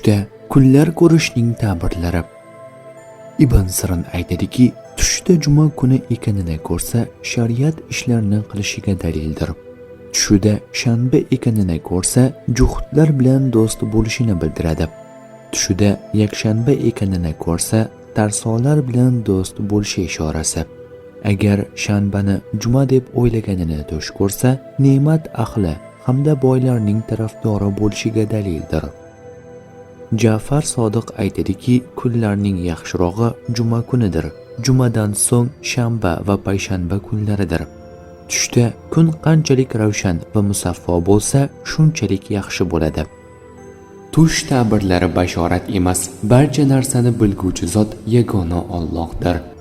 Tushda kunlar ko'rishning ta'birlari. Ibn Sirin aytadiki, tushda juma kuni ekanini ko'rsa, shariat ishlarini qilishiga dalildir. Tushida shanba ekanini ko'rsa, juhudlar bilan do'st bo'lishini bildiradi. Tushida yakshanba ekanini ko'rsa, tarsolar bilan do'st bo'lishi ishorasi. Agar shanbani juma deb o'ylaganini tush ko'rsa, ne'mat ahli hamda boylarning tarafdori bo'lishiga dalildir. Ja'far Sodiq aytadiki, kunlarning yaxshirog'i juma kunidir. Jumadan so'ng shanba va payshanba kunlaridir. Tushda kun qanchalik ravshan va musaffo bo'lsa, shunchalik yaxshi bo'ladi. Tush ta'birlari bashorat emas, barcha narsani bilguvchi zot yagona Allohdir.